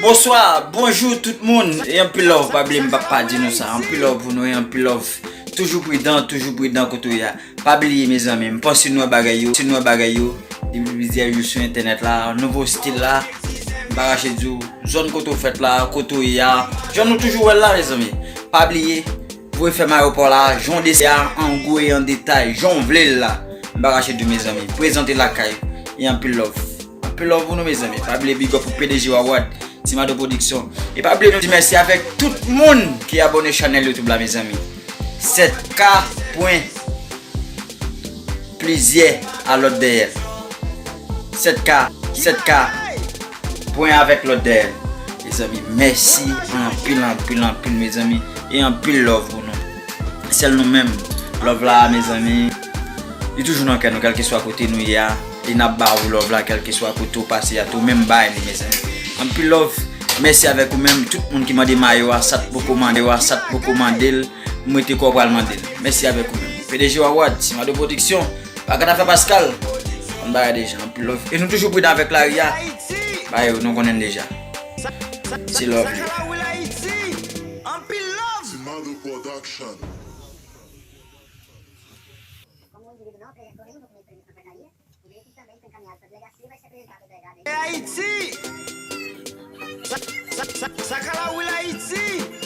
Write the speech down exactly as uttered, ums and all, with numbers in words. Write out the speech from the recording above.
Bonswa, bonjou tout moun. E anpil love, pa bliye m pa pa di nou sa. Anpil love pou nou e anpil love. Toujou pridan, toujou pridan kote w ye a. Pa bliye mezanmi, m panse nou wè bagay yo, si nou wè bagay yo. Depi plizyè jou sou entènèt la, nouvo stil la. M pa rache di w, zòn kote w fèt la, kote w ye a. Jan nou toujou wè l la mezanmi. Pa bliye, voye fè m ayewopò la, jan w dese a, an gwo e an detay, jan w vle l la. M pa rache di w mezanmi, prezante lakay. E anpil love. Anpil love pou nou mezanmi. Pa bliye big up pou P D G Wawad, Timado Production. E pa bliye nou di mèsi avèk tout moun ki abòne chanèl YouTube la mezanmi. Sèt K pwen plizyè a lòt dèyè. Sèt K, sèt K pwen avèk lòt dèyè. Mezanmi, mèsi anpil, anpil, anpil mezanmi. E anpil love pou nou. Sèl nou menm. Love la mezanmi, li toujou nan kè nou kèlkeswa kote nou ye a. E n ap ba ou love la kèlkeswa kote w pase a tou, menm bay li mezanmi. Anpil love. Mèsi avèk ou menm, tout moun ki mande mayo a, sa t poko mande w a, sa t poko mande l, m rete kò pral mande l. Mèsi avèk ou menm. P D G Wawad, Timado Production, Pagan Afè Pascal. Konn bagay deja, anpil love. E nou toujou pridan avèk lari a. Bagay yo, nou konnen deja. Se love li. Timado Production. Haiti! Sa, sa, sa, sa ka la wi la Haiti!